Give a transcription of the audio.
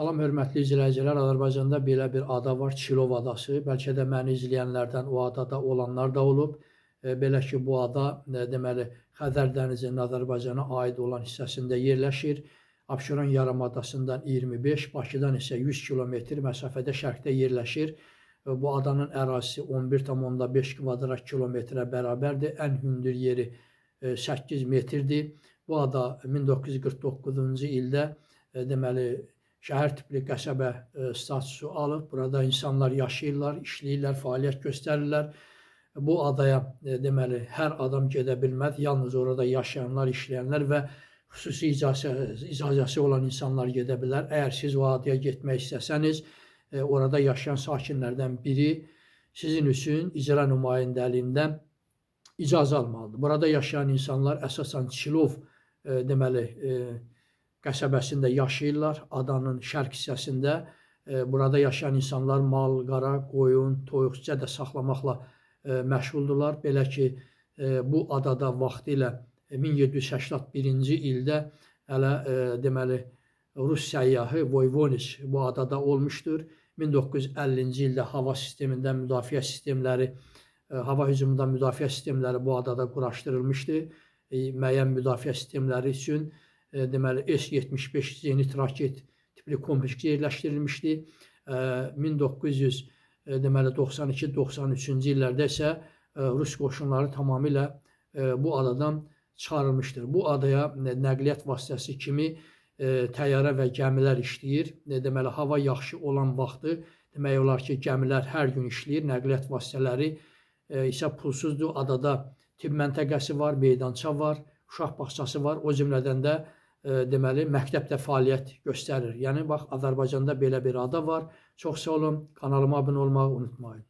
Salam hörmətli izləyicilər, Azərbaycanda belə bir ada var, Çilov adası. Bəlkə də məni izləyənlərdən o adada olanlar da olub. Belə ki, bu ada deməli Xəzər dənizinin Azərbaycana aid olan hissəsində yerləşir. Abşeron yarımadasından 25, Bakıdan isə 100 kilometr məsafədə şərqdə yerləşir. Bu adanın ərazisi 11,5 kvadrat kilometrə bərabərdir. Ən hündür yeri 8 metrdir. Bu ada 1949-cu ildə deməli şəhər tipli qəsəbə statusu alıb. Burada insanlar yaşayırlar, işləyirlər, fəaliyyət göstərirlər. Bu adaya deməli hər adam gedə bilməz. Yalnız orada yaşayanlar, işləyənlər və xüsusi icazəsi olan insanlar gedə bilər. Əgər siz o adaya getmək istəsəniz, orada yaşayan sakinlərdən biri sizin üçün icra nümayəndəliyindən icazə almalıdır. Burada yaşayan insanlar əsasən Çilov deməli qəsəbəsində yaşayırlar, adanın şərq hissəsində. Burada yaşayan insanlar mal, qara, qoyun, toyuq, cücə də saxlamaqla məşğuldurlar. Belə ki, bu adada vaxtilə 1781-ci ildə hələ deməli Rus səyyahı Voyvoniç bu adada olmuşdur. 1950-ci ildə hava sistemindən müdafiə sistemləri, hava hücumundan müdafiə sistemləri bu adada quraşdırılmışdı. Müəyyən müdafiə sistemləri üçün deməli S-75 zenit raket tipli kompleks yerləşdirilmişdi. 1900 deməli 92-93-cü illərdə isə Rus qoşunları tamamilə bu adadan çıxarılmışdır. Bu adaya nəqliyyat vasitəsi kimi təyyarə və gəmilər işləyir. Deməli hava yaxşı olan vaxtı demək olar ki, gəmilər hər gün işləyir. Nəqliyyat vasitələri isə pulsuzdur. Adada tibb məntəqəsi var, meydança var, uşaq bağçası var. O cümlədən də deməli məktəb də fəaliyyət göstərir. Yəni bax Azərbaycanda belə bir ada var. Çox sağ olun. Kanalıma abunə olmağı unutmayın.